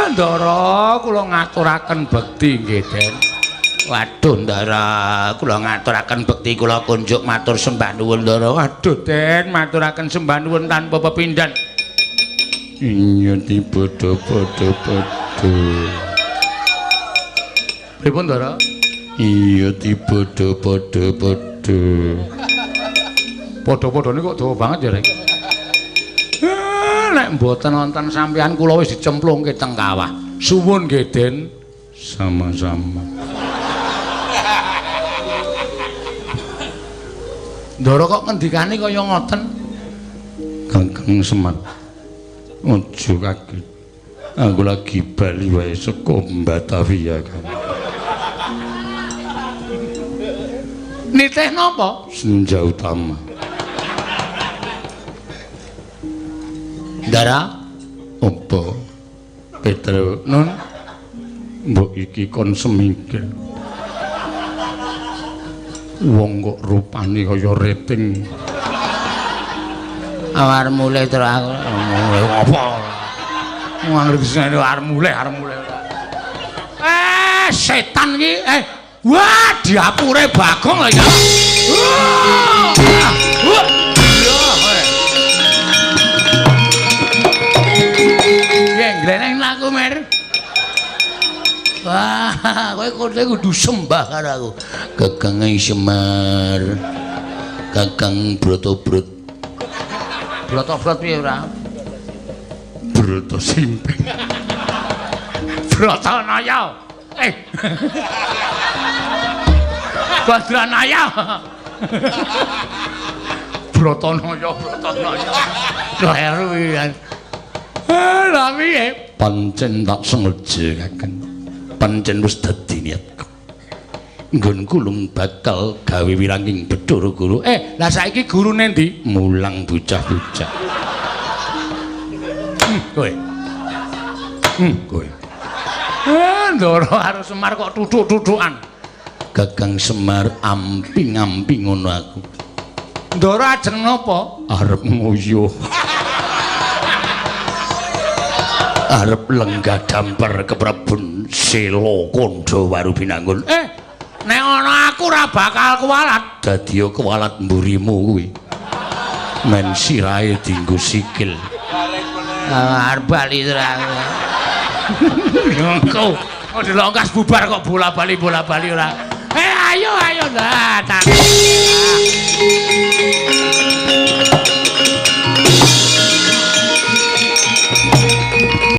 Ndara, kula ngaturaken bekti nggih, Den. Waduh, Ndara, kula ngaturaken bekti, kula kunjuk matur sembah nuwun, Ndara. Waduh, Den, maturaken sembah nuwun tanpa pepindhan. Iya, dipadha-padha-padha. Pripun, Ndara? Iya, dipadha-padha-padha. Padha-padhane kok dawa banget ya, Rek. Nek mboten wonten sampeyan kula wis dicemplungke teng kawah. Suwun nggih, Den. Sama-sama. Ndara kok ngendikane kaya ngoten? Kakang Semar. Aja kaget. Aku lagi bali wae saka Batavia kan. Nitih napa? Senja utama. Ndara, apa? Petro, Nun. Mbok iki kon semingkir. Wong kok rupane kaya rating. Arep mulih terus aku. Mulih apa? Wong anggere disene arep mulih, arep mulih. Setan iki. Wah, diapure Bagong lho ya. Wah. Piye gleneng laku, Mer? Wah, kowe kudu sembah karo aku. Kakang Semar. Kakang Brotobrot. Brotobrot piye ora? Broto simping. Brotonaya. Badranaya. Brotonaya, Brotonaya. Kleru iki. Lah piye? Pancen tak sengaja, Kakang. Pancen wis dadi niatku. Nggonku lung bakal gawe wiranging Bathara Guru. Lah saiki gurune ndi? Mulang bocah-bocah. Kowe. Kowe. Ndara karo Semar kok tuthuk-tuthukan. Kakang Semar amping-amping ngono aku. Ndara ajeng napa? Arep nguyuh. Arep lenggah damper keprabon Sela Kandha Waru Binangun. Nek ana aku ora bakal kuwalat. Dadi kuwalat mburimu kuwi. Men sirahe dienggo sikil. Arep bali terus. Engko kok dilongkas bubar kok bola-bali bola-bali ora. Ayo ayo lah tak.